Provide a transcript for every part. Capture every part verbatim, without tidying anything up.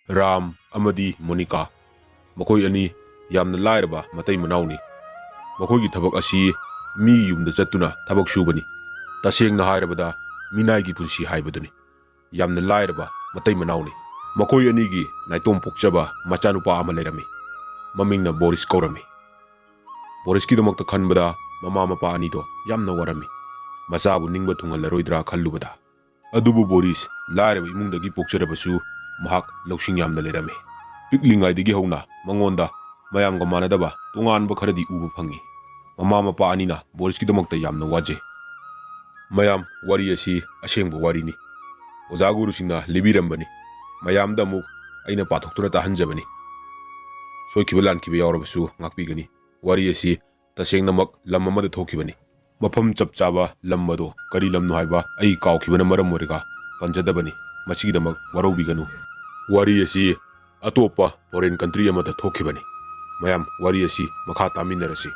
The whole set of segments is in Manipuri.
ꯔꯥꯝ ꯑꯃꯗꯤ ꯃꯣꯅꯤꯀꯥ, ꯃꯈꯣꯏ ꯑꯅꯤ ꯌꯥꯝꯅ ꯂꯥꯏꯔꯕ ꯃꯇꯩ ꯃꯅꯥꯎꯅꯤ꯫ ꯃꯈꯣꯏꯒꯤ ꯊꯕꯛ ꯑꯁꯤ ꯃꯤ ꯌꯨꯝꯗ ꯆꯠꯇꯨꯅ ꯊꯕꯛ ꯁꯨꯕꯅꯤ꯫ ꯇꯁꯦꯡꯅ ꯍꯥꯏꯔꯕꯗ, ꯃꯤꯅꯥꯏꯒꯤ ꯄꯨꯟꯁꯤ ꯍꯥꯏꯕꯗꯨꯅꯤ꯫ ꯌꯥꯝꯅ ꯂꯥꯏꯔꯕ ꯃꯇꯩ ꯃꯅꯥꯎꯅꯤ꯫ ꯃꯈꯣꯏ ꯑꯅꯤꯒꯤ ꯅꯥꯏꯇꯣꯝ ꯄꯣꯛꯆꯕ ꯃꯆꯥꯅꯨꯄꯥ ꯑꯃ ꯂꯩꯔꯝꯃꯤ꯫ ꯃꯃꯤꯡꯅ ꯕꯣꯔꯤꯁ ꯀꯧꯔꯝꯃꯤ꯫ ꯕꯣꯔꯤꯁꯀꯤꯗꯃꯛꯇ ꯈꯟꯕꯗ ꯃꯃꯥ ꯃꯄꯥ ꯑꯅꯤꯗꯣ ꯌꯥꯝꯅ ꯋꯥꯔꯝꯃꯤ꯫ ꯃꯆꯥꯕꯨ ꯅꯤꯡꯕ ꯊꯨꯡꯍꯜꯂꯔꯣꯏꯗ꯭ꯔꯥ ꯈꯜꯂꯨꯕꯗ꯫ ꯑꯗꯨꯕꯨ ꯕꯣꯔꯤꯁ ꯂꯥꯏꯔꯕ ꯏꯃꯨꯡꯗꯒꯤ ꯄꯣꯛꯆꯔꯕꯁꯨ ꯃꯍꯥꯛ ꯂꯧꯁꯤꯡ ꯌꯥꯝꯅ ꯂꯩꯔꯝꯃꯤ꯫ ꯄꯤꯛꯂꯤꯉꯩꯗꯒꯤ ꯍꯧꯅ ꯃꯉꯣꯟꯗ ꯃꯌꯥꯝꯒ ꯃꯥꯟꯅꯗꯕ ꯇꯣꯉꯥꯟꯕ ꯈꯔꯗꯤ ꯎꯕ ꯐꯪꯉꯤ꯫ ꯃꯃꯥ ꯃꯄꯥ ꯑꯅꯤꯅ ꯕꯣꯔꯤꯁꯀꯤꯗꯃꯛꯇ ꯌꯥꯝꯅ ꯋꯥꯖꯩ꯫ ꯃꯌꯥꯝ, ꯋꯥꯔꯤ ꯑꯁꯤ ꯑꯁꯦꯡꯕ ꯋꯥꯔꯤꯅꯤ꯫ ꯑꯣꯖꯥ ꯒꯨꯔꯨꯁꯤꯡꯅ ꯂꯤꯕꯤꯔꯝꯕꯅꯤ꯫ ꯃꯌꯥꯝꯗ ꯑꯃꯨꯛ ꯑꯩꯅ ꯄꯥꯊꯣꯛꯇꯨꯅ ꯇꯥꯍꯟꯖꯕꯅꯤ꯫ ꯁꯣꯏꯈꯤꯕ ꯂꯥꯟꯈꯤꯕ ꯌꯥꯎꯔꯕꯁꯨ ꯉꯥꯛꯄꯤꯒꯅꯤ꯫ ꯋꯥꯔꯤ ꯑꯁꯤ ꯇꯁꯦꯡꯅꯃꯛ ꯂꯝ ꯑꯃꯗ ꯊꯣꯛꯈꯤꯕꯅꯤ꯫ ꯃꯐꯝ ꯆꯞ ꯆꯥꯕ ꯂꯝ ꯑꯗꯣ ꯀꯔꯤ ꯂꯝꯅꯣ ꯍꯥꯏꯕ ꯑꯩ ꯀꯥꯎꯈꯤꯕꯅ ꯃꯔꯝ ꯑꯣꯏꯔꯒ ꯄꯟꯖꯗꯕꯅꯤ꯫ ꯃꯁꯤꯒꯤꯗꯃꯛ ꯋꯥꯔꯧꯕꯤꯒꯅꯨ꯫ ꯋꯥꯔꯤ ꯑꯁꯤ ꯑꯇꯣꯞꯄ foreign country ꯑꯃꯗ ꯊꯣꯛꯈꯤꯕꯅꯤ꯫ ꯃꯌꯥꯝ, ꯋꯥꯔꯤ ꯑꯁꯤ ꯃꯈꯥ ꯇꯥꯃꯤꯟꯅꯔꯁꯤ꯫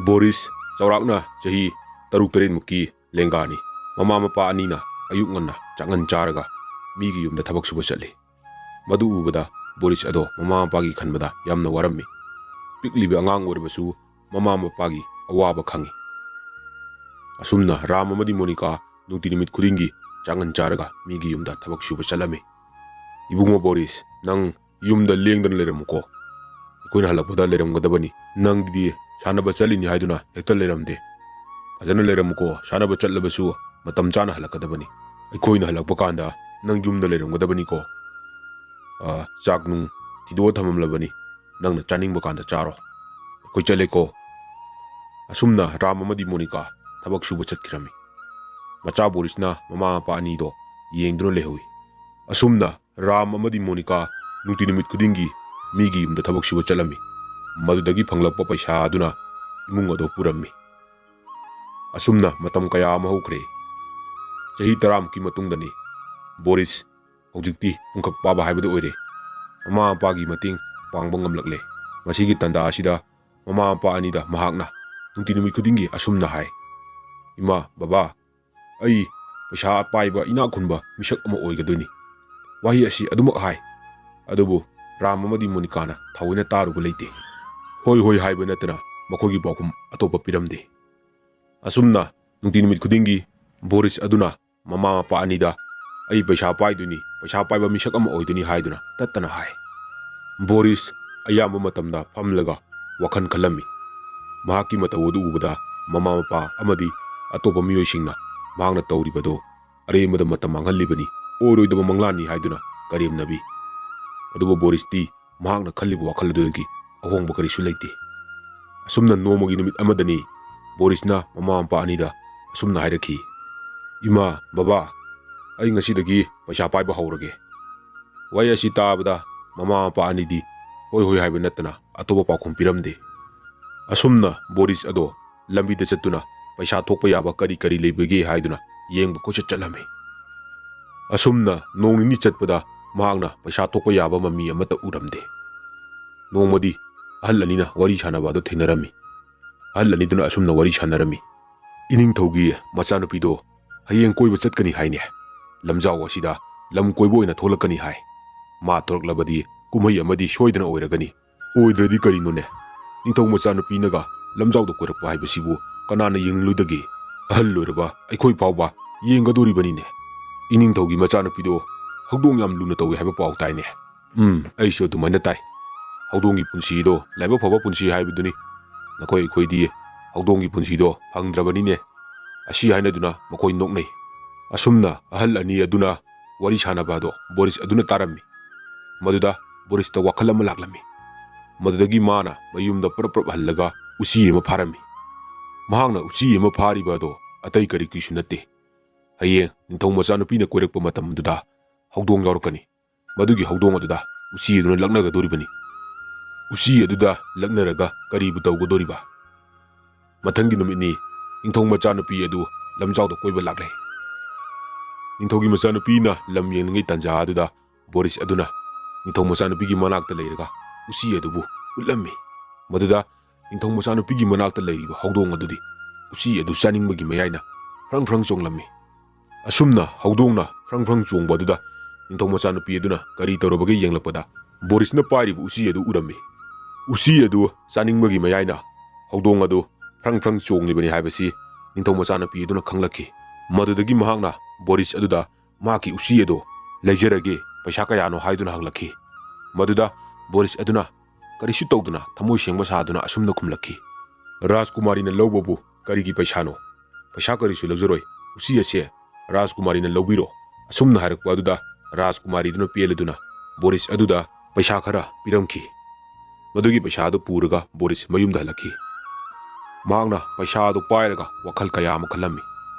ꯕꯣꯔꯤꯁ ꯆꯥꯎꯔꯥꯛꯅ ꯆꯍꯤ ꯇꯔꯨꯛ ꯇꯔꯦꯠꯃꯨꯛꯀꯤ ꯂꯦꯡꯒꯥꯅꯤ꯫ ꯃꯃꯥ ꯃꯄꯥ ꯑꯅꯤꯅ ꯑꯌꯨꯛ ꯉꯟꯅ ꯆꯥꯛꯉꯟ ꯆꯥꯔꯒ ꯃꯤꯒꯤ ꯌꯨꯝꯗ ꯊꯕꯛ ꯁꯨꯕ ꯆꯠꯂꯤ꯫ ꯃꯗꯨ ꯎꯕꯗ ꯕꯣꯔꯤꯁ ꯑꯗꯣ ꯃꯃꯥ ꯃꯄꯥꯒꯤ ꯈꯟꯕꯗ ꯌꯥꯝꯅ ꯋꯥꯔꯝꯃꯤ꯫ ꯄꯤꯛꯂꯤꯕ ꯑꯉꯥꯡ ꯑꯣꯏꯔꯕꯁꯨ ꯃꯃꯥ ꯃꯄꯥꯒꯤ ꯑꯋꯥꯕ ꯈꯪꯉꯤ꯫ ꯑꯁꯨꯝꯅ ꯔꯥꯝ ꯑꯃꯗꯤ ꯃꯣꯅꯤꯀꯥ ꯅꯨꯡꯇꯤ ꯅꯨꯃꯤꯠ ꯈꯨꯗꯤꯡꯒꯤ ꯆꯥꯛꯉꯟ ꯆꯥꯔꯒ ꯃꯤꯒꯤ ꯌꯨꯝꯗ ꯊꯕꯛ ꯁꯨꯕ ꯆꯠꯂꯝꯃꯤ꯫ "ꯏꯕꯨꯡꯉꯣ ꯕꯣꯔꯤꯁ, ꯅꯪ ꯌꯨꯝꯗ ꯂꯦꯡꯗꯅ ꯂꯩꯔꯝꯃꯨꯀꯣ꯫ ꯑꯩꯈꯣꯏꯅ ꯍꯜꯂꯛꯄꯗ ꯂꯩꯔꯝꯒꯗꯕꯅꯤ꯫ ꯅꯪꯗꯤ ꯁꯥꯟꯅꯕ ꯆꯠꯂꯤꯅꯤ ꯍꯥꯏꯗꯨꯅ ꯍꯦꯛꯇ ꯂꯩꯔꯝꯗꯦ꯫ ꯐꯖꯅ ꯂꯩꯔꯝꯃꯨꯀꯣ꯫ ꯁꯥꯟꯅꯕ ꯆꯠꯂꯕꯁꯨ ꯃꯇꯝ ꯆꯥꯅ ꯍꯜꯂꯛꯀꯗꯕꯅꯤ꯫ ꯑꯩꯈꯣꯏꯅ ꯍꯜꯂꯛꯄ ꯀꯥꯟꯗ ꯅꯪ ꯌꯨꯝꯗ ꯂꯩꯔꯝꯒꯗꯕꯅꯤꯀꯣ꯫ ꯑ, ꯆꯥꯛ ꯅꯨꯡ ꯊꯤꯗꯣꯛꯑ ꯊꯝꯃꯝꯂꯕꯅꯤ꯫ ꯅꯪꯅ ꯆꯥꯅꯤꯡꯕ ꯀꯥꯟꯗ ꯆꯥꯔꯣ꯫ ꯑꯩꯈꯣꯏ ꯆꯠꯂꯦꯀꯣ꯫" ꯑꯁꯨꯝꯅ ꯔꯥꯝ ꯑꯃꯗꯤ ꯃꯣꯅꯤꯀꯥ ꯊꯕꯛ ꯁꯨꯕ ꯆꯠꯈꯤꯔꯝꯃꯤ꯫ ꯃꯆꯥ ꯕꯣꯔꯤꯁꯅ ꯃꯃꯥ ꯃꯄꯥ ꯑꯅꯤꯗꯣ ꯌꯦꯡꯗꯨꯅ ꯂꯩꯍꯧꯏ꯫ ꯑꯁꯨꯝꯅ ꯔꯥꯝ ꯑꯃꯗꯤ ꯃꯣꯅꯤꯀꯥ ꯅꯨꯡꯇꯤ ꯅꯨꯃꯤꯠ ꯈꯨꯗꯤꯡꯒꯤ ꯃꯤꯒꯤ ꯌꯨꯝꯗ ꯊꯕꯛ ꯁꯨꯕ ꯆꯠꯂꯝꯃꯤ꯫ ꯃꯗꯨꯗꯒꯤ ꯐꯪꯂꯛꯄ ꯄꯩꯁꯥ ꯑꯗꯨꯅ ꯏꯃꯨꯡ ꯑꯗꯨ ꯄꯨꯔꯝꯃꯤ꯫ ꯑꯁꯨꯝꯅ ꯃꯇꯝ ꯀꯌꯥ ꯑꯃ ꯍꯧꯈ꯭ꯔꯦ꯫ ꯆꯍꯤ ꯇꯔꯥꯃꯨꯛꯀꯤ ꯃꯇꯨꯡꯗꯅꯤ꯫ ꯕꯣꯔꯤꯁ ꯍꯧꯖꯤꯛꯇꯤ ꯄꯨꯡꯀꯛ ꯄꯥꯕ ꯍꯥꯏꯕꯗꯨ ꯑꯣꯏꯔꯦ꯫ ꯃꯃꯥ ꯃꯄꯥꯒꯤ ꯃꯇꯦꯡ ꯄꯥꯡꯕ ꯉꯝꯂꯛꯂꯦ꯫ ꯃꯁꯤꯒꯤ ꯇꯥꯟꯖꯥ ꯑꯁꯤꯗ ꯃꯃꯥ ꯃꯄꯥ ꯑꯅꯤꯗ ꯃꯍꯥꯛꯅ ꯅꯨꯡꯇꯤ ꯅꯨꯃꯤꯠ ꯈꯨꯗꯤꯡꯒꯤ ꯑꯁꯨꯝꯅ ꯍꯥꯏ, "ꯏꯃꯥ, ꯕꯕꯥ, ꯑꯩ ꯄꯩꯁꯥ ꯄꯥꯏꯕ, ꯏꯅꯥꯛ ꯈꯨꯟꯕ ꯃꯤꯁꯛ ꯑꯃ ꯑꯣꯏꯒꯗꯣꯏꯅꯤ꯫" ꯋꯥꯍꯩ ꯑꯁꯤ ꯑꯗꯨꯃꯛ ꯍꯥꯏ꯫ ꯑꯗꯨꯕꯨ ꯔꯥꯝ ꯑꯃꯗꯤ ꯃꯣꯅꯤꯀꯥꯅ ꯊꯑꯣꯏꯅ ꯇꯥꯔꯨꯕ ꯂꯩꯇꯦ꯫ ꯍꯣꯏ ꯍꯣꯏ ꯍꯥꯏꯕ ꯅꯠꯇꯅ ꯃꯈꯣꯏꯒꯤ ꯄꯥꯎꯈꯨꯝ ꯑꯇꯣꯞꯄ ꯄꯤꯔꯝꯗꯦ꯫ ꯑꯁꯨꯝꯅ ꯅꯨꯡꯇꯤ ꯅꯨꯃꯤꯠ ꯈꯨꯗꯤꯡꯒꯤ ꯕꯣꯔꯤꯁ ꯑꯗꯨꯅ ꯃꯃꯥ ꯃꯄꯥ ꯑꯅꯤꯗ "ꯑꯩ ꯄꯩꯁꯥ ꯄꯥꯏꯗꯣꯏꯅꯤ, ꯄꯩꯁꯥ ꯄꯥꯏꯕ ꯃꯤꯁꯛ ꯑꯃ ꯑꯣꯏꯗꯣꯏꯅꯤ" ꯍꯥꯏꯗꯨꯅ ꯇꯠꯇꯅ ꯍꯥꯏ꯫ ꯕꯣꯔꯤꯁ ꯑꯌꯥꯝꯕ ꯃꯇꯝꯗ ꯐꯝꯂꯒ ꯋꯥꯈꯜ ꯈꯜꯂꯝꯃꯤ꯫ ꯃꯍꯥꯛꯀꯤ ꯃꯇꯧ ꯑꯗꯨ ꯎꯕꯗ ꯃꯃꯥ ꯃꯄꯥ ꯑꯃꯗꯤ ꯑꯇꯣꯞꯄ ꯃꯤꯑꯣꯏꯁꯤꯡꯅ ꯃꯍꯥꯛꯅ ꯇꯧꯔꯤꯕꯗꯨ ꯑꯔꯦꯝꯕꯗ ꯃꯇꯝ ꯃꯥꯡꯍꯜꯂꯤꯕꯅꯤ, ꯑꯣꯏꯔꯣꯏꯗꯕ ꯃꯪꯂꯥꯟꯅꯤ ꯍꯥꯏꯗꯨꯅ ꯀꯔꯦꯝꯅꯕꯤ꯫ ꯑꯗꯨꯕꯨ ꯕꯣꯔꯤꯁꯇꯤ ꯃꯍꯥꯛꯅ ꯈꯜꯂꯤꯕ ꯋꯥꯈꯜ ꯑꯗꯨꯗꯒꯤ ꯑꯍꯣꯡꯕ ꯀꯔꯤꯁꯨ ꯂꯩꯇꯦ꯫ ꯑꯁꯨꯝꯅ ꯅꯣꯡꯃꯒꯤ ꯅꯨꯃꯤꯠ ꯑꯃꯗꯅꯤ ꯕꯣꯔꯤꯁꯅ ꯃꯃꯥ ꯃꯄꯥ ꯑꯅꯤꯗ ꯑꯁꯨꯝꯅ ꯍꯥꯏꯔꯛꯈꯤ, "ꯏꯃꯥ, ꯕꯕꯥ, ꯑꯩ ꯉꯁꯤꯗꯒꯤ ꯄꯩꯁꯥ ꯄꯥꯏꯕ ꯍꯧꯔꯒꯦ"꯫ ꯋꯥꯍꯩ ꯑꯁꯤ ꯇꯥꯕꯗ ꯃꯃꯥ ꯃꯄꯥ ꯑꯅꯤꯗꯤ ꯍꯣꯏ ꯍꯣꯏ ꯍꯥꯏꯕ ꯅꯠꯇꯅ ꯑꯇꯣꯞꯄ ꯄꯥꯎꯈꯨꯝ ꯄꯤꯔꯝꯗꯦ꯫ ꯑꯁꯨꯝꯅ ꯕꯣꯔꯤꯁ ꯑꯗꯣ ꯂꯝꯕꯤꯗ ꯆꯠꯇꯨꯅ ꯄꯩꯁꯥ ꯊꯣꯛꯄ ꯌꯥꯕ ꯀꯔꯤ ꯀꯔꯤ ꯂꯩꯕꯒꯦ ꯍꯥꯏꯗꯨꯅ ꯌꯦꯡꯕ ꯀꯣꯏꯆꯠ ꯆꯠꯂꯝꯃꯤ꯫ ꯑꯁꯨꯝꯅ ꯅꯣꯡ ꯅꯤꯅꯤ ꯆꯠꯄꯗ ꯃꯍꯥꯛꯅ ꯄꯩꯁꯥ ꯊꯣꯛꯄ ꯌꯥꯕ ꯃꯃꯤ ꯑꯃꯠꯇ ꯎꯔꯝꯗꯦ꯫ ꯅꯣꯡꯃꯗꯤ ꯑꯍꯜ ꯑꯅꯤꯅ ꯋꯥꯔꯤ ꯁꯥꯟꯅꯕ ꯑꯗꯨ ꯊꯦꯡꯅꯔꯝꯃꯤ꯫ ꯑꯍꯜ ꯑꯅꯤꯗꯨꯅ ꯑꯁꯨꯝꯅ ꯋꯥꯔꯤ ꯁꯥꯟꯅꯔꯝꯃꯤ, "ꯏꯅꯤꯡꯊꯧꯒꯤ ꯃꯆꯥꯅꯨꯄꯤꯗꯣ ꯍꯌꯦꯡ ꯀꯣꯏꯕ ꯆꯠꯀꯅꯤ ꯍꯥꯏꯅꯦ꯫ ꯂꯝꯖꯥꯎ ꯑꯁꯤꯗ ꯂꯝ ꯀꯣꯏꯕ ꯑꯣꯏꯅ ꯊꯣꯛꯂꯛꯀꯅꯤ ꯍꯥꯏ꯫ ꯃꯥ ꯊꯣꯛꯂꯛꯂꯕꯗꯤ ꯀꯨꯝꯍꯩ ꯑꯃꯗꯤ ꯁꯣꯏꯗꯅ ꯑꯣꯏꯔꯒꯅꯤ꯫ ꯑꯣꯏꯗ꯭ꯔꯗꯤ ꯀꯔꯤꯅꯣꯅꯦ? ꯅꯤꯡꯊꯧ ꯃꯆꯥꯅꯨꯄꯤꯅꯒ ꯂꯝꯖꯥꯎꯗ ꯀꯣꯏꯔꯛꯄ ꯍꯥꯏꯕꯁꯤꯕꯨ ꯀꯅꯥꯅ ꯌꯦꯡꯅꯤꯡꯂꯣꯏꯗꯒꯦ? ꯑꯍꯜ ꯑꯣꯏꯔꯕ ꯑꯩꯈꯣꯏ ꯐꯥꯎꯕ ꯌꯦꯡꯒꯗꯣꯔꯤꯕꯅꯤꯅꯦ꯫ ꯏꯅꯤꯡꯊꯧꯒꯤ ꯃꯆꯥꯅꯨꯄꯤꯗꯣ ꯍꯧꯗꯣꯡ ꯌꯥꯝ ꯂꯨꯅ ꯇꯧꯏ ꯍꯥꯏꯕ ꯄꯥꯎ ꯇꯥꯏꯅꯦ꯫ ꯎꯝ, ꯑꯩꯁꯨ ꯑꯗꯨꯃꯥꯏꯅ ꯇꯥꯏ꯫ ꯍꯧꯗꯣꯡꯒꯤ ꯄꯨꯟꯁꯤꯗꯣ ꯂꯥꯏꯕꯛ ꯐꯕ ꯄꯨꯟꯁꯤ ꯍꯥꯏꯕꯗꯨꯅꯤ꯫ ꯅꯈꯣꯏ ꯑꯩꯈꯣꯏꯗꯤ ꯍꯧꯗꯣꯡꯒꯤ ꯄꯨꯟꯁꯤꯗꯣ ꯐꯪꯗ꯭ꯔꯕꯅꯤꯅꯦ"꯫ ꯑꯁꯤ ꯍꯥꯏꯅꯗꯨꯅ ꯃꯈꯣꯏ ꯅꯣꯛꯅꯩ꯫ ꯑꯁꯨꯝꯅ ꯑꯍꯜ ꯑꯅꯤ ꯑꯗꯨꯅ ꯋꯥꯔꯤ ꯁꯥꯟꯅꯕ ꯑꯗꯣ ꯕꯣꯔꯤꯁ ꯑꯗꯨꯅ ꯇꯥꯔꯝꯃꯤ꯫ ꯃꯗꯨꯗ ꯕꯣꯔꯤꯁꯇ ꯋꯥꯈꯜ ꯑꯃ ꯂꯥꯛꯂꯝꯃꯤ꯫ ꯃꯗꯨꯗꯒꯤ ꯃꯥꯅ ꯃꯌꯨꯝꯗ ꯄ꯭ꯔꯞ ꯄ꯭ꯔꯞ ꯍꯜꯂꯒ ꯎꯆꯤ ꯑꯃ ꯐꯥꯔꯝꯃꯤ꯫ ꯃꯍꯥꯛꯅ ꯎꯆꯤ ꯑꯃ ꯐꯥꯔꯤꯕ ꯑꯗꯣ ꯑꯇꯩ ꯀꯔꯤ ꯀꯔꯤꯁꯨ ꯅꯠꯇꯦ꯫ ꯍꯌꯦꯡ ꯅꯤꯡꯊꯧ ꯃꯆꯥꯅꯨꯄꯤꯅ ꯀꯣꯏꯔꯛꯄ ꯃꯇꯝꯗꯨꯗ ꯍꯧꯗꯣꯡ ꯌꯥꯎꯔꯛꯀꯅꯤ꯫ ꯃꯗꯨꯒꯤ ꯍꯧꯗꯣꯡ ꯑꯗꯨꯗ ꯎꯆꯤ ꯑꯗꯨꯅ ꯂꯛꯅꯒꯗꯣꯔꯤꯕꯅꯤ꯫ ꯎꯆꯤ ꯑꯗꯨꯗ ꯂꯛꯅꯔꯒ ꯀꯔꯤꯕꯨ ꯇꯧꯒꯗꯣꯔꯤꯕ? ꯃꯊꯪꯒꯤ ꯅꯨꯃꯤꯠꯅꯤ, ꯅꯤꯡꯊꯧ ꯃꯆꯥꯅꯨꯄꯤ ꯑꯗꯨ ꯂꯝꯖꯥꯎꯗ ꯀꯣꯏꯕ ꯂꯥꯛꯂꯦ꯫ ꯅꯤꯡꯊꯧꯒꯤ ꯃꯆꯥꯅꯨꯄꯤꯅ ꯂꯝ ꯌꯦꯡꯂꯤꯉꯩ ꯇꯥꯟꯖꯥ ꯑꯗꯨꯗ ꯕꯣꯔꯤꯁ ꯑꯗꯨꯅ ꯅꯤꯡꯊꯧ ꯃꯆꯥꯅꯨꯄꯤꯒꯤ ꯃꯅꯥꯛꯇ ꯂꯩꯔꯒ ꯎꯆꯤ ꯑꯗꯨꯕꯨ ꯎꯠꯂꯝꯃꯤ꯫ ꯃꯗꯨꯗ ꯅꯤꯡꯊꯧ ꯃꯆꯥꯅꯨꯄꯤꯒꯤ ꯃꯅꯥꯛꯇ ꯂꯩꯔꯤꯕ ꯍꯧꯗꯣꯡ ꯑꯗꯨꯗꯤ ꯎꯆꯤ ꯑꯗꯨ ꯆꯥꯅꯤꯡꯕꯒꯤ ꯃꯌꯥꯏꯅ ꯐ꯭ꯔꯪ ꯐ꯭ꯔꯪ ꯆꯣꯡꯂꯝꯃꯤ꯫ ꯑꯁꯨꯝꯅ ꯍꯧꯗꯣꯡꯅ ꯐ꯭ꯔꯪ ꯐ꯭ꯔꯪ ꯆꯣꯡꯕ ꯑꯗꯨꯗ ꯅꯤꯡꯊꯧ ꯃꯆꯥꯅꯨꯄꯤ ꯑꯗꯨꯅ ꯀꯔꯤ ꯇꯧꯔꯕꯒꯦ ꯌꯦꯡꯂꯛꯄꯗ ꯕꯣꯔꯤꯁꯅ ꯄꯥꯏꯔꯤꯕ ꯎꯆꯤ ꯑꯗꯨ ꯎꯔꯝꯃꯤ꯫ ꯎꯆꯤ ꯑꯗꯨ ꯆꯥꯅꯤꯡꯕꯒꯤ ꯃꯌꯥꯏꯅ ꯍꯧꯗꯣꯡ ꯑꯗꯨ ꯐ꯭ꯔꯪ ꯐ꯭ꯔꯪ ꯆꯣꯡꯂꯤꯕꯅꯤ ꯍꯥꯏꯕꯁꯤ ꯅꯤꯡꯊꯧ ꯃꯆꯥꯅꯨꯄꯤ ꯑꯗꯨꯅ ꯈꯪꯂꯛꯈꯤ꯫ ꯃꯗꯨꯗꯒꯤ ꯃꯍꯥꯛꯅ ꯕꯣꯔꯤꯁ ꯑꯗꯨꯗ ꯃꯍꯥꯛꯀꯤ ꯎꯆꯤ ꯑꯗꯨ ꯂꯩꯖꯔꯒꯦ, ꯄꯩꯁꯥ ꯀꯌꯥꯅꯣ ꯍꯥꯏꯗꯨꯅ ꯍꯪꯂꯛꯈꯤ꯫ ꯃꯗꯨꯗ ꯕꯣꯔꯤꯁ ꯑꯗꯨꯅ ꯀꯔꯤꯁꯨ ꯇꯧꯗꯅ ꯊꯃꯣꯏ ꯁꯦꯡꯕ ꯁꯥꯗꯨꯅ ꯑꯁꯨꯝꯅ ꯈꯨꯝꯂꯛꯈꯤ, "ꯔꯥꯖꯀꯨꯃꯥꯔꯤꯅ ꯂꯧꯕꯕꯨ ꯀꯔꯤꯒꯤ ꯄꯩꯁꯥꯅꯣ? ꯄꯩꯁꯥ ꯀꯔꯤꯁꯨ ꯂꯧꯖꯔꯣꯏ, ꯎꯆꯤ ꯑꯁꯦ ꯔꯥꯖꯀꯨꯃꯥꯔꯤꯅ ꯂꯧꯕꯤꯔꯣ꯫" ꯑꯁꯨꯝꯅ ꯍꯥꯏꯔꯛꯄ ꯑꯗꯨꯗ ꯔꯥꯖꯀꯨꯃꯥꯔꯤꯗꯨꯅ ꯄꯦꯜꯂꯗꯨꯅ ꯕꯣꯔꯤꯁ ꯑꯗꯨꯗ ꯄꯩꯁꯥ ꯈꯔ ꯄꯤꯔꯝꯈꯤ꯫ ꯃꯗꯨꯒꯤ ꯄꯩꯁꯥ ꯑꯗꯨ ꯄꯨꯔꯒ ꯕꯣꯔꯤꯁ ꯃꯌꯨꯝꯗ ꯍꯜꯂꯛꯈꯤ꯫ ꯃꯍꯥꯛꯅ ꯄꯩꯁꯥ ꯑꯗꯨ ꯄꯥꯏꯔꯒ ꯋꯥꯈꯜ ꯀꯌꯥ ꯑꯃ ꯈꯜꯂꯝꯃꯤ꯫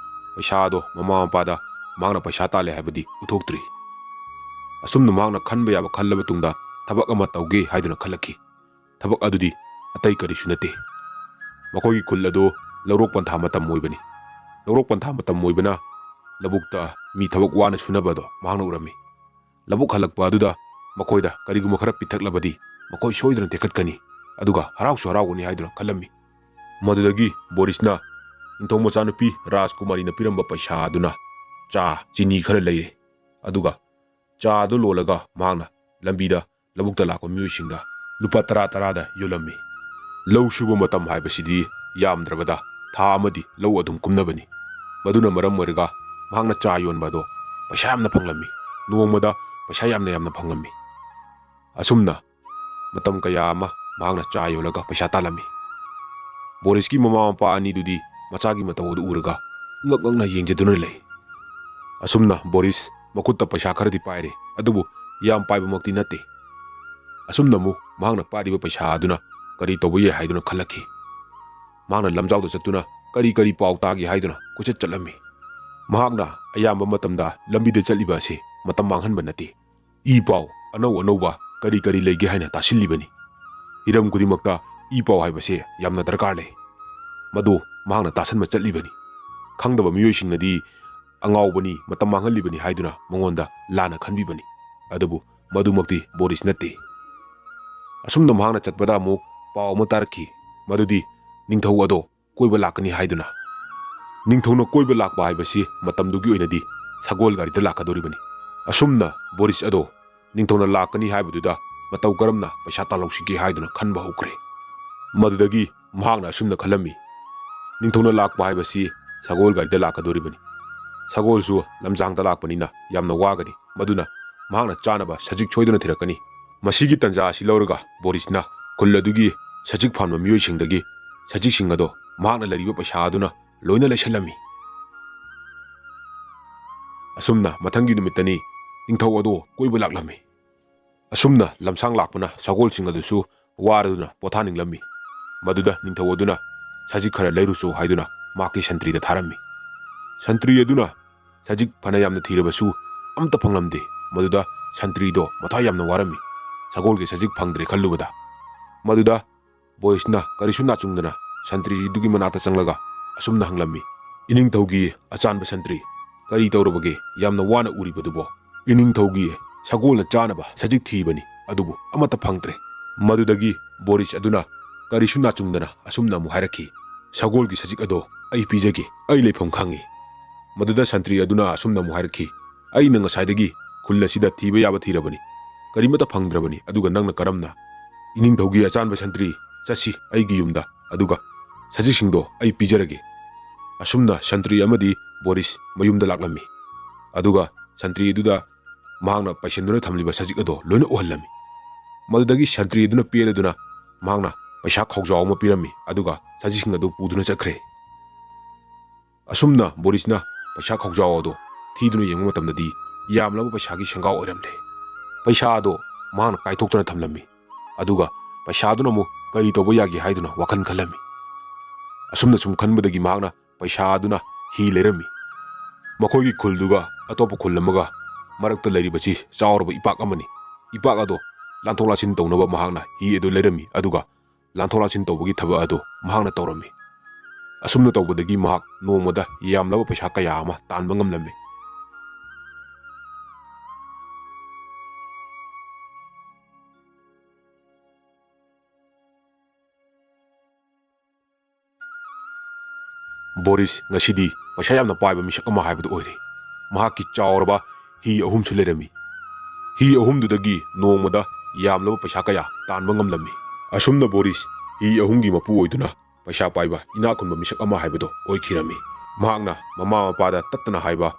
ꯄꯩꯁꯥ ꯑꯗꯣ ꯃꯃꯥ ꯃꯄꯥꯗ ꯃꯍꯥꯛꯅ ꯄꯩꯁꯥ ꯇꯥꯜꯂꯦ ꯍꯥꯏꯕꯗꯤ ꯎꯠꯊꯣꯛꯇ꯭ꯔꯤ꯫ ꯑꯁꯨꯝꯅ ꯃꯍꯥꯛꯅ ꯈꯟꯕ ꯌꯥꯕ ꯈꯜꯂꯕ ꯇꯨꯡꯗ ꯊꯕꯛ ꯑꯃ ꯇꯧꯒꯦ ꯍꯥꯏꯗꯨꯅ ꯈꯜꯂꯛꯈꯤ꯫ ꯊꯕꯛ ꯑꯗꯨꯗꯤ ꯑꯇꯩ ꯀꯔꯤꯁꯨ ꯅꯠꯇꯦ꯫ ꯃꯈꯣꯏꯒꯤ ꯈꯨꯜ ꯑꯗꯨ ꯂꯧꯔꯣꯛ ꯄꯟꯊꯥ ꯃꯇꯝ ꯑꯣꯏꯕꯅꯤ꯫ ꯂꯧꯔꯣꯛ ꯄꯟꯊꯥ ꯃꯇꯝ ꯑꯣꯏꯕꯅ ꯂꯧꯕꯨꯛꯇ ꯃꯤ ꯊꯕꯛ ꯋꯥꯅ ꯁꯨꯅꯕ ꯑꯗꯣ ꯃꯍꯥꯛꯅ ꯎꯔꯝꯃꯤ꯫ ꯂꯧꯕꯨꯛ ꯍꯜꯂꯛꯄ ꯑꯗꯨꯗ ꯃꯈꯣꯏꯗ ꯀꯔꯤꯒꯨꯝꯕ ꯈꯔ ꯄꯤꯊꯛꯂꯕꯗꯤ ꯃꯈꯣꯏ ꯁꯣꯏꯗꯅ ꯇꯦꯛꯈꯠꯀꯅꯤ, ꯑꯗꯨꯒ ꯍꯔꯥꯎꯁꯨ ꯍꯔꯥꯎꯒꯅꯤ ꯍꯥꯏꯗꯨꯅ ꯈꯜꯂꯝꯃꯤ꯫ ꯃꯗꯨꯗꯒꯤ ꯕꯣꯔꯤꯁꯅ ꯅꯤꯡꯊꯧ ꯃꯆꯥꯅꯨꯄꯤ ꯔꯥꯖꯀꯨꯃꯥꯔꯤꯅ ꯄꯤꯔꯝꯕ ꯄꯩꯁꯥ ꯑꯗꯨꯅ ꯆꯥ, ꯆꯤꯅꯤ ꯈꯔ ꯂꯩꯔꯦ꯫ ꯑꯗꯨꯒ ꯆꯥ ꯑꯗꯨ ꯂꯣꯜꯂꯒ ꯃꯍꯥꯛꯅ ꯂꯝꯕꯤꯗ ꯂꯧꯕꯨꯛꯇ ꯂꯥꯛꯄ ꯃꯤꯑꯣꯏꯁꯤꯡꯗ ꯂꯨꯄꯥ ꯇꯔꯥ ꯇꯔꯥꯗ ꯌꯣꯜꯂꯝꯃꯤ꯫ ꯂꯧ ꯁꯨꯕ ꯃꯇꯝ ꯍꯥꯏꯕꯁꯤꯗꯤ ꯌꯥꯝꯗ꯭ꯔꯕꯗ ꯊꯥ ꯑꯃꯗꯤ ꯂꯧ ꯑꯗꯨꯝ ꯀꯨꯝꯅꯕꯅꯤ꯫ ꯃꯗꯨꯅ ꯃꯔꯝ ꯑꯣꯏꯔꯒ ꯃꯍꯥꯛꯅ ꯆꯥ ꯌꯣꯟꯕ ꯑꯗꯣ ꯄꯩꯁꯥ ꯌꯥꯝꯅ ꯐꯪꯂꯝꯃꯤ꯫ ꯅꯣꯡꯃꯗ ꯄꯩꯁꯥ ꯌꯥꯝꯅ ꯌꯥꯝꯅ ꯐꯪꯂꯝꯃꯤ꯫ ꯑꯁꯨꯝꯅ ꯃꯇꯝ ꯀꯌꯥ ꯑꯃ ꯃꯍꯥꯛꯅ ꯆꯥ ꯌꯣꯜꯂꯒ ꯄꯩꯁꯥ ꯇꯥꯜꯂꯝꯃꯤ꯫ ꯕꯣꯔꯤꯁꯀꯤ ꯃꯃꯥ ꯃꯄꯥ ꯑꯅꯤꯗꯨꯗꯤ ꯃꯆꯥꯒꯤ ꯃꯇꯧ ꯑꯗꯨ ꯎꯔꯒ ꯉꯛ ꯉꯛꯅ ꯌꯦꯡꯖꯗꯨꯅ ꯂꯩ꯫ ꯑꯁꯨꯝꯅ ꯕꯣꯔꯤꯁ ꯃꯈꯨꯠꯇ ꯄꯩꯁꯥ ꯈꯔꯗꯤ ꯄꯥꯏꯔꯦ, ꯑꯗꯨꯕꯨ ꯌꯥꯝ ꯄꯥꯏꯕꯃꯛꯇꯤ ꯅꯠꯇꯦ꯫ ꯑꯁꯨꯝꯅ ꯑꯃꯨꯛ ꯃꯍꯥꯛꯅ ꯄꯥꯏꯔꯤꯕ ꯄꯩꯁꯥ ꯑꯗꯨꯅ ꯀꯔꯤ ꯇꯧꯕ ꯌꯥꯏ ꯍꯥꯏꯗꯨꯅ ꯈꯜꯂꯛꯈꯤ꯫ ꯃꯍꯥꯛꯅ ꯂꯝꯖꯥꯎꯗ ꯆꯠꯇꯨꯅ ꯀꯔꯤ ꯀꯔꯤ ꯄꯥꯎ ꯇꯥꯒꯦ ꯍꯥꯏꯗꯨꯅ ꯀꯣꯏꯆꯠ ꯆꯠꯂꯝꯃꯤ꯫ ꯃꯍꯥꯛꯅ ꯑꯌꯥꯝꯕ ꯃꯇꯝꯗ ꯂꯝꯕꯤꯗ ꯆꯠꯂꯤꯕ ꯑꯁꯤ ꯃꯇꯝ ꯃꯥꯡꯍꯟꯕ ꯅꯠꯇꯦ꯫ ꯏ ꯄꯥꯎ ꯑꯅꯧ ꯑꯅꯧꯕ ꯀꯔꯤ ꯀꯔꯤ ꯂꯩꯒꯦ ꯍꯥꯏꯅ ꯇꯥꯁꯤꯜꯂꯤꯕꯅꯤ꯫ ꯍꯤꯔꯝ ꯈꯨꯗꯤꯡꯃꯛꯇ ꯏ ꯄꯥꯎ ꯍꯥꯏꯕꯁꯦ ꯌꯥꯝꯅ ꯗꯔꯀꯥꯔ ꯂꯩ꯫ ꯃꯗꯨ ꯃꯍꯥꯛꯅ ꯇꯥꯁꯟꯕ ꯆꯠꯂꯤꯕꯅꯤ꯫ ꯈꯪꯗꯕ ꯃꯤꯑꯣꯏꯁꯤꯡꯅꯗꯤ ꯑꯉꯥꯎꯕꯅꯤ, ꯃꯇꯝ ꯃꯥꯡꯍꯜꯂꯤꯕꯅꯤ ꯍꯥꯏꯗꯨꯅ ꯃꯉꯣꯟꯗ ꯂꯥꯟꯅ ꯈꯟꯕꯤꯕꯅꯤ꯫ ꯑꯗꯨꯕꯨ ꯃꯗꯨꯃꯛꯇꯤ ꯕꯣꯔꯤꯁ ꯅꯠꯇꯦ꯫ ꯑꯁꯨꯝꯅ ꯃꯍꯥꯛꯅ ꯆꯠꯄꯗ ꯑꯃꯨꯛ ꯄꯥꯎ ꯑꯃ ꯇꯥꯔꯛꯈꯤ, ꯃꯗꯨꯗꯤ ꯅꯤꯡꯊꯧ ꯑꯗꯣ ꯀꯣꯏꯕ ꯂꯥꯛꯀꯅꯤ ꯍꯥꯏꯗꯨꯅ꯫ ꯅꯤꯡꯊꯧꯅ ꯀꯣꯏꯕ ꯂꯥꯛꯄ ꯍꯥꯏꯕꯁꯤ ꯃꯇꯝꯗꯨꯒꯤ ꯑꯣꯏꯅꯗꯤ ꯁꯒꯣꯜ ꯒꯥꯔꯤꯗ ꯂꯥꯛꯀꯗꯧꯔꯤꯕꯅꯤ꯫ ꯑꯁꯨꯝꯅ ꯕꯣꯔꯤꯁ ꯑꯗꯣ ꯅꯤꯡꯊꯧꯅ ꯂꯥꯛꯀꯅꯤ ꯍꯥꯏꯕꯗꯨꯗ ꯃꯇꯧ ꯀꯔꯝꯅ ꯄꯩꯁꯥ ꯇꯥꯜꯍꯧꯁꯤꯒꯦ ꯍꯥꯏꯗꯨꯅ ꯈꯟꯕ ꯍꯧꯈ꯭ꯔꯦ꯫ ꯃꯗꯨꯗꯒꯤ ꯃꯍꯥꯛꯅ ꯑꯁꯨꯝꯅ ꯈꯜꯂꯝꯃꯤ, "ꯅꯤꯡꯊꯧꯅ ꯂꯥꯛꯄ ꯍꯥꯏꯕꯁꯤ ꯁꯒꯣꯜ ꯒꯥꯔꯤꯗ ꯂꯥꯛꯀꯗꯣꯔꯤꯕꯅꯤ꯫ ꯁꯒꯣꯜꯁꯨ ꯂꯝꯖꯥꯡꯗ ꯂꯥꯛꯄꯅꯤꯅ ꯌꯥꯝꯅ ꯋꯥꯒꯅꯤ꯫ ꯃꯗꯨꯅ ꯃꯍꯥꯛꯅ ꯆꯥꯅꯕ ꯁꯖꯤꯛ ꯁꯣꯏꯗꯅ ꯊꯤꯔꯛꯀꯅꯤ꯫" ꯃꯁꯤꯒꯤ ꯇꯥꯟꯖꯥ ꯑꯁꯤ ꯂꯧꯔꯒ ꯕꯣꯔꯤꯁꯅ ꯈꯨꯜ ꯑꯗꯨꯒꯤ ꯁꯖꯤꯛ ꯐꯥꯟꯕ ꯃꯤꯑꯣꯏꯁꯤꯡꯗꯒꯤ ꯁꯖꯤꯛꯁꯤꯡ ꯑꯗꯣ ꯃꯍꯥꯛꯅ ꯂꯩꯔꯤꯕ ꯄꯩꯁꯥ ꯑꯗꯨꯅ ꯂꯣꯏꯅ ꯂꯩꯁꯜꯂꯝꯃꯤ꯫ ꯑꯁꯨꯝꯅ ꯃꯊꯪꯒꯤ ꯅꯨꯃꯤꯠꯇꯅꯤ ꯅꯤꯡꯊꯧ ꯑꯗꯣ ꯀꯣꯏꯕ ꯂꯥꯛꯂꯝꯃꯤ꯫ ꯑꯁꯨꯝꯅ ꯂꯝꯁꯥꯡ ꯂꯥꯛꯄꯅ ꯁꯒꯣꯜꯁꯤꯡ ꯑꯗꯨꯁꯨ ꯋꯥꯔꯗꯨꯅ ꯄꯣꯊꯥꯅꯤꯡꯂꯝꯃꯤ꯫ ꯃꯗꯨꯗ ꯅꯤꯡꯊꯧ ꯑꯗꯨꯅ ꯁꯖꯤꯛ ꯈꯔ ꯂꯩꯔꯨꯆꯣ ꯍꯥꯏꯗꯨꯅ ꯃꯍꯥꯛꯀꯤ ꯁꯟꯇ꯭ꯔꯤꯗ ꯊꯥꯔꯝꯃꯤ꯫ ꯁꯟꯇ꯭ꯔꯤ ꯑꯗꯨꯅ ꯁꯖꯤꯛ ꯐꯅ ꯌꯥꯝꯅ ꯊꯤꯔꯕꯁꯨ ꯑꯝꯇ ꯐꯪꯂꯝꯗꯦ꯫ ꯃꯗꯨꯗ ꯁꯟꯇ꯭ꯔꯤꯗꯣ ꯃꯊ꯭ꯋꯥꯏ ꯌꯥꯝꯅ ꯋꯥꯔꯝꯃꯤ, ꯁꯒꯣꯜꯒꯤ ꯁꯖꯤꯛ ꯐꯪꯗ꯭ꯔꯦ ꯈꯜꯂꯨꯕꯗ꯫ ꯃꯗꯨꯗ ꯕꯣꯔꯤꯁꯅ ꯀꯔꯤꯁꯨ ꯅꯥꯆꯨꯡꯗꯅ ꯁꯟꯇ꯭ꯔꯤꯗꯨꯒꯤ ꯃꯅꯥꯛꯇ ꯆꯪꯂꯒ ꯑꯁꯨꯝꯅ ꯍꯪꯂꯝꯃꯤ, "ꯏꯅꯤꯡꯊꯧꯒꯤ ꯑꯆꯥꯟꯕ ꯁꯟꯇ꯭ꯔꯤ, ꯀꯔꯤ ꯇꯧꯔꯕꯒꯦ? ꯌꯥꯝꯅ ꯋꯥꯅ ꯎꯔꯤꯕꯗꯨꯕꯣ?" "ꯏꯅꯤꯡꯊꯧꯒꯤ ꯁꯒꯣꯜꯅ ꯆꯥꯅꯕ ꯁꯖꯤꯛ ꯊꯤꯕꯅꯤ, ꯑꯗꯨꯕꯨ ꯑꯃꯠꯇ ꯐꯪꯗ꯭ꯔꯦ꯫" ꯃꯗꯨꯗꯒꯤ ꯕꯣꯔꯤꯁ ꯑꯗꯨꯅ ꯀꯔꯤꯁꯨ ꯅꯥꯆꯨꯡꯗꯅ ꯑꯁꯨꯝꯅ ꯑꯃꯨꯛ ꯍꯥꯏꯔꯛꯈꯤ, "ꯁꯒꯣꯜꯒꯤ ꯁꯖꯤꯛ ꯑꯗꯣ ꯑꯩ ꯄꯤꯖꯒꯦ, ꯑꯩ ꯂꯩꯐꯝ ꯈꯪꯏ꯫" ꯃꯗꯨꯗ ꯁꯟꯇ꯭ꯔꯤ ꯑꯗꯨꯅ ꯑꯁꯨꯝꯅ ꯑꯃꯨꯛ ꯍꯥꯏꯔꯛꯈꯤ, "ꯑꯩꯅ ꯉꯁꯥꯏꯗꯒꯤ ꯈꯨꯜ ꯑꯁꯤꯗ ꯊꯤꯕ ꯌꯥꯕ ꯊꯤꯔꯕꯅꯤ, ꯀꯔꯤꯃꯠꯇ ꯐꯪꯗ꯭ꯔꯕꯅꯤ, ꯑꯗꯨꯒ ꯅꯪꯅ ꯀꯔꯝꯅ ꯏꯅꯤꯡꯊꯧꯒꯤ ꯑꯆꯥꯟꯕ ꯁꯟꯇ꯭ꯔꯤ, ꯆꯠꯁꯤ ꯑꯩꯒꯤ ꯌꯨꯝꯗ, ꯑꯗꯨꯒ ꯁꯖꯤꯛꯁꯤꯡꯗꯣ ꯑꯩ ꯄꯤꯖꯔꯒꯦ꯫" ꯑꯁꯨꯝꯅ ꯁꯟꯇ꯭ꯔꯤ ꯑꯃꯗꯤ ꯕꯣꯔꯤꯁ ꯃꯌꯨꯝꯗ ꯂꯥꯛꯂꯝꯃꯤ꯫ ꯑꯗꯨꯒ ꯁꯟꯇ꯭ꯔꯤ ꯑꯗꯨꯗ ꯃꯍꯥꯛꯅ ꯄꯩꯁꯤꯟꯗꯨꯅ ꯊꯝꯂꯤꯕ ꯁꯖꯤꯛ ꯑꯗꯣ ꯂꯣꯏꯅ ꯎꯍꯜꯂꯝꯃꯤ꯫ ꯃꯗꯨꯗꯒꯤ ꯁꯟꯇ꯭ꯔꯤ ꯑꯗꯨꯅ ꯄꯦꯜꯂꯗꯨꯅ ꯃꯍꯥꯛꯅ ꯄꯩꯁꯥ ꯈꯥꯎꯖꯥꯎ ꯑꯃ ꯄꯤꯔꯝꯃꯤ, ꯑꯗꯨꯒ ꯁꯖꯤꯛꯁꯤꯡ ꯑꯗꯨ ꯄꯨꯗꯨꯅ ꯆꯠꯈ꯭ꯔꯦ꯫ ꯑꯁꯨꯝꯅ ꯕꯣꯔꯤꯁꯅ ꯄꯩꯁꯥ ꯈꯥꯎꯖꯥꯎ ꯑꯗꯣ ꯊꯤꯗꯨꯅ ꯌꯦꯡꯕ ꯃꯇꯝꯗꯗꯤ ꯌꯥꯝꯂꯕ ꯄꯩꯁꯥꯒꯤ ꯁꯦꯡꯒꯥꯎ ꯑꯣꯏꯔꯝꯂꯦ꯫ ꯄꯩꯁꯥ ꯑꯗꯣ ꯃꯍꯥꯛꯅ ꯀꯥꯏꯊꯣꯛꯇꯨꯅ ꯊꯝꯂꯝꯃꯤ, ꯑꯗꯨꯒ ꯄꯩꯁꯥꯗꯨꯅ ꯑꯃꯨꯛ ꯀꯔꯤ ꯇꯧꯕ ꯌꯥꯒꯦ ꯍꯥꯏꯗꯨꯅ ꯋꯥꯈꯜ ꯈꯜꯂꯝꯃꯤ꯫ ꯑꯁꯨꯝꯅ ꯁꯨꯝ ꯈꯟꯕꯗꯒꯤ ꯃꯍꯥꯛꯅ ꯄꯩꯁꯥ ꯑꯗꯨꯅ ꯍꯤ ꯂꯩꯔꯝꯃꯤ꯫ ꯃꯈꯣꯏꯒꯤ ꯈꯨꯜꯗꯨꯒ ꯑꯇꯣꯞꯄ ꯈꯨꯜ ꯑꯃꯒ ꯃꯔꯛꯇ ꯂꯩꯔꯤꯕꯁꯤ ꯆꯥꯎꯔꯕ ꯏꯄꯥꯛ ꯑꯃꯅꯤ꯫ ꯏꯄꯥꯛ ꯑꯗꯣ ꯂꯥꯟꯊꯣꯛ ꯂꯥꯟꯁꯤꯟ ꯇꯧꯅꯕ ꯃꯍꯥꯛꯅ ꯍꯤ ꯑꯗꯨ ꯂꯩꯔꯝꯃꯤ, ꯑꯗꯨꯒ ꯂꯥꯟꯊꯣꯛ ꯂꯥꯟꯁꯤꯟ ꯇꯧꯕꯒꯤ ꯊꯕꯛ ꯑꯗꯨ ꯃꯍꯥꯛꯅ ꯇꯧꯔꯝꯃꯤ꯫ ꯑꯁꯨꯝꯅ ꯇꯧꯕꯗꯒꯤ ꯃꯍꯥꯛ ꯅꯣꯡꯃꯗ ꯌꯥꯝꯂꯕ ꯄꯩꯁꯥ ꯀꯌꯥ ꯑꯃ ꯇꯥꯟꯕ ꯉꯝꯂꯝꯃꯤ꯫ ꯕꯣꯔꯤꯁ ꯉꯁꯤꯗꯤ ꯄꯩꯁꯥ ꯌꯥꯝꯅ ꯄꯥꯏꯕ ꯃꯤꯁꯛ ꯑꯃ ꯍꯥꯏꯕꯗꯨ ꯑꯣꯏꯔꯦ꯫ ꯃꯍꯥꯛꯀꯤ ꯆꯥꯎꯔꯕ ꯍꯤ ꯑꯍꯨꯝꯁꯨ ꯂꯩꯔꯝꯃꯤ꯫ ꯍꯤ ꯑꯍꯨꯝꯗꯨꯗꯒꯤ ꯅꯣꯡꯃꯗ ꯌꯥꯝꯂꯕ ꯄꯩꯁꯥ ꯀꯌꯥ ꯇꯥꯟꯕ ꯉꯝꯂꯝꯃꯤ꯫ ꯑꯁꯨꯝꯅ ꯕꯣꯔꯤꯁ ꯍꯤ ꯑꯍꯨꯝꯒꯤ ꯃꯄꯨ ꯑꯣꯏꯗꯨꯅ ꯄꯩꯁꯥ ꯄꯥꯏꯕ ꯏꯅꯥꯛ ꯈꯨꯟꯕ ꯃꯤꯁꯛ ꯑꯃ ꯍꯥꯏꯕꯗꯣ ꯑꯣꯏꯈꯤꯔꯝꯃꯤ꯫ ꯃꯍꯥꯛꯅ ꯃꯃꯥ ꯃꯄꯥꯗ ꯇꯠꯇꯅ ꯍꯥꯏꯕ,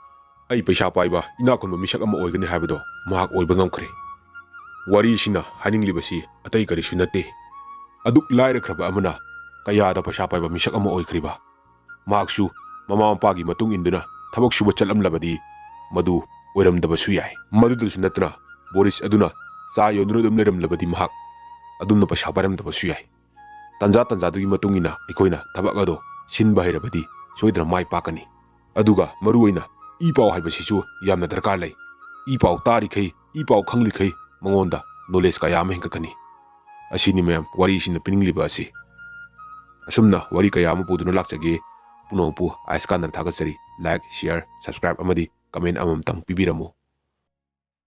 "ꯑꯩ ꯄꯩꯁꯥ ꯄꯥꯏꯕ ꯏꯅꯥꯛ ꯈꯨꯟꯕ ꯃꯤꯁꯛ ꯑꯃ ꯑꯣꯏꯒꯅꯤ" ꯍꯥꯏꯕꯗꯣ ꯃꯍꯥꯛ ꯑꯣꯏꯕ ꯉꯝꯈ꯭ꯔꯦ꯫ ꯋꯥꯔꯤꯁꯤꯅ ꯍꯥꯏꯅꯤꯡꯂꯤꯕꯁꯤ ꯑꯇꯩ ꯀꯔꯤꯁꯨ ꯅꯠꯇꯦ꯫ ꯑꯗꯨꯛ ꯂꯥꯏꯔꯈ꯭ꯔꯕ ꯑꯃꯅ ꯀꯌꯥꯗ ꯄꯩꯁꯥ ꯄꯥꯏꯕ ꯃꯤꯁꯛ ꯑꯃ ꯑꯣꯏꯈ꯭ꯔꯤꯕ? ꯃꯍꯥꯛꯁꯨ ꯃꯃꯥ ꯃꯄꯥꯒꯤ ꯃꯇꯨꯡ ꯏꯟꯗꯨꯅ ꯊꯕꯛ ꯁꯨꯕ ꯆꯠꯂꯝꯂꯕꯗꯤ ꯃꯗꯨ ꯑꯣꯏꯔꯝꯗꯕꯁꯨ ꯌꯥꯏ꯫ ꯃꯗꯨꯗꯁꯨ ꯅꯠꯇꯅ ꯕꯣꯔꯤꯁ ꯑꯗꯨꯅ ꯆꯥ ꯌꯣꯟꯗꯨꯅ ꯑꯗꯨꯝ ꯂꯩꯔꯝꯂꯕꯗꯤ ꯃꯍꯥꯛ ꯑꯗꯨꯝꯅ ꯄꯩꯁꯥ ꯄꯥꯏꯔꯝꯗꯕꯁꯨ ꯌꯥꯏ꯫ ꯇꯥꯟꯖꯥ ꯇꯥꯟꯖꯥꯗꯨꯒꯤ ꯃꯇꯨꯡ ꯏꯟꯅ ꯑꯩꯈꯣꯏꯅ ꯊꯕꯛ ꯑꯗꯣ ꯁꯤꯟꯕ ꯍꯩꯔꯕꯗꯤ ꯁꯣꯏꯗꯅ ꯃꯥꯏ ꯄꯥꯛꯀꯅꯤ꯫ ꯑꯗꯨꯒ ꯃꯔꯨꯑꯣꯏꯅ ꯏ ꯄꯥꯎ ꯍꯥꯏꯕꯁꯤꯁꯨ ꯌꯥꯝꯅ ꯗꯔꯀꯥꯔ ꯂꯩ꯫ ꯏ ꯄꯥꯎ ꯇꯥꯔꯤꯈꯩ, ꯏ ꯄꯥꯎ ꯈꯪꯂꯤꯈꯩ ꯃꯉꯣꯟꯗ ꯅꯣꯂꯦꯖ ꯀꯌꯥ ꯑꯃ ꯍꯦꯟꯒꯠꯀꯅꯤ꯫ ꯑꯁꯤꯅꯤ ꯃꯌꯥꯝ ꯋꯥꯔꯤꯁꯤꯡꯅ ꯄꯤꯅꯤꯡꯂꯤꯕ ꯑꯁꯤ꯫ ꯑꯁꯨꯝꯅ ꯋꯥꯔꯤ ꯀꯌꯥ ꯑꯃ ꯄꯨꯗꯨꯅ ꯂꯥꯛꯆꯒꯦ꯫ ꯄꯨꯝꯅꯃꯛꯄꯨ ꯑꯥꯏꯁꯀꯥꯟꯗꯅ ꯊꯥꯒꯠꯆꯔꯤ꯫ ꯂꯥꯏꯛ, ꯁꯤꯌꯔ, ꯁꯕꯁꯀ꯭ꯔꯥꯏꯕ ꯑꯃꯗꯤ ꯀꯃꯦꯟ ꯑꯃꯃꯝꯇꯪ ꯄꯤꯕꯤꯔꯝꯃꯨ꯫